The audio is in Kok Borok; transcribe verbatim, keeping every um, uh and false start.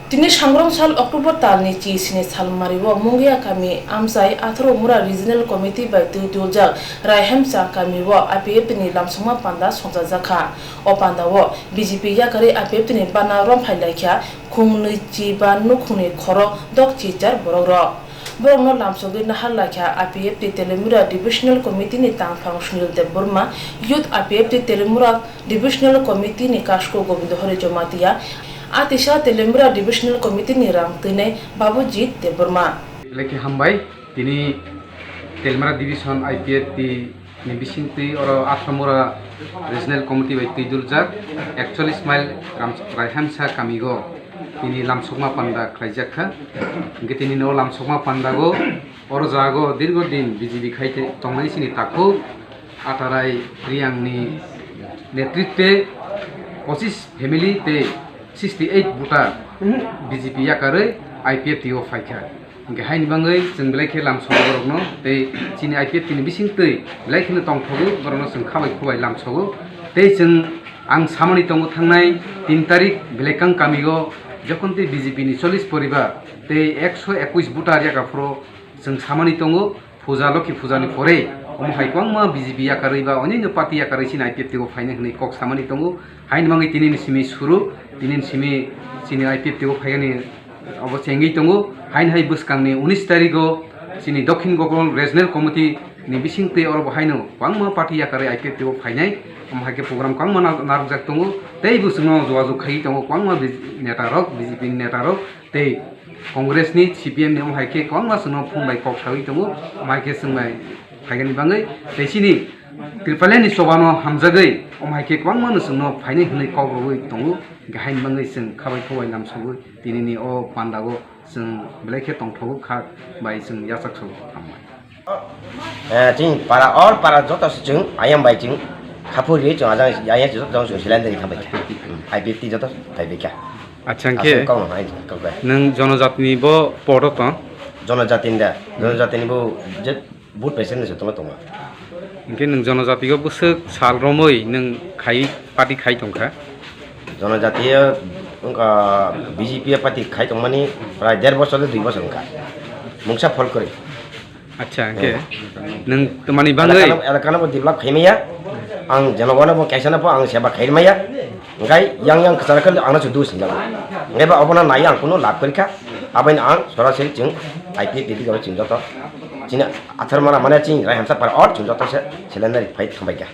Tini sangrong sal October talni chi sini salmario Mungia kami amchai atharo mura regional committee bai twi duljak Raihemsa kamio I P F T ni lamsokma panda songchajakha. O pandao B J P yakarwi I P F T ni bana romphai laikha khung nwi chi ba nukhungni khoro dok chi char borokrok. Borokno lamsogwi nahar laikha I P F T Telemura Divisional Committee ni tangphang Sunil Debbarma, Youth I P F T Telemura Divisional Committee ni Kasko Gobindo Hari Jamatia, Atisa Telemura Divisional Committee ni rang twinai Babujit Debbarma. Belai khe hambai, tini Telemura Division I P F T ni bisingtwi oro Athamura Regional Committee bai twi duljak ekchollis mile Ram-, Raihemsa kamigo tini lamsokma panda khlaijak kha. Hingkhe tini no lamsokma pandago oro jago dirgo din B J P khai te-, tongnai sini takhuk Atarai Riyangni netritwe pochis family tei sixty eight voter B J P yakarwi I P F T o phaikha. Hingkhe haini bagwi chwng belai khe lamsogo borokno tei chini I P F T ni bisingtwi belai kheno tongthogo, borokno chwng khabai khubai lamsogo. Tei chwng ang samani tongo thangnai tin tarik Belekang kamio jokhon tei B J P ni chollis poribar tei ekso ekwis voter yakaphoro chwng samani tongo. Puja, Lokhi Puja ni pore omo hai kwbangma B J P yakarwi ba onyaino party yakarwi chini I P F T o phainai hwnwi kok samani tongo. Haini bagwi tini ni simi suru, tini ni simi chini I P F T o phaigani obo chengwi tongo. Haini hai bwskangni unis tarigo chini Dokhin Gogol Regional Committee ni bisingtwi oro bo haino kwbangma party yakarwi I P F T o phainai. Omo hai khe program kwbangma na-, narwkjak tongo. Tei bo chwngno jogajog khaiwi tongo kwbangma B J P neta rok, B J P ni neta rok. Tei Congress ni, C P M ni omo hai khe kwbangma chwngno phone bai kok saui tongo, omo hai khe chwng bai phaigani bagwi tei chini Tripaliani chobano hamjagwi omo hai khe kwbangma no chwngno phainai hwnwi kok rwui tongo, hingkhe haini bagwi chwng khabai khubai lamsogwi tinini o pandao chwng belai khe tongthogo kha bai chwng yachak sogo hambai. Eh, chini para, all para joto se chwng ayang bai chwng khapui rwi chwng ajang ayang joto jang chwng cylinder kha bai kha. Hmm, I P F T joto phai bai kha. Acha, hingkhe aswk kok no hai kok bai. Nwng jonojatini bo poto tong? Jonojatini da, hmm, jonojatini bo je vote bai se nwng se tongma tongma. Hingkhe nwng jonojatio bwswk sal romwi nwng khai party khai tongkha? Jonojatio wngkha B J P party khai tongmani prai der bosor tei dui bosor wngkha. Mungsa phol kwrwi. Acha, hingkhe nwng twmani bagwi elakano, elakano bo develop khaimaya. Ang jenogono bo kaisa no bo ang seba khaimaya. Hingkhe yang yang kwchar khe ang no se dus hinjala. Hingkhe ba obono nai ang kunu lab kwrwikha. Abaino ang sorasori chwng I P F T D gabo chwng joto. Chini athar mana mane chini rai hamsa par or chwng joto se cylinder phai thambaikha.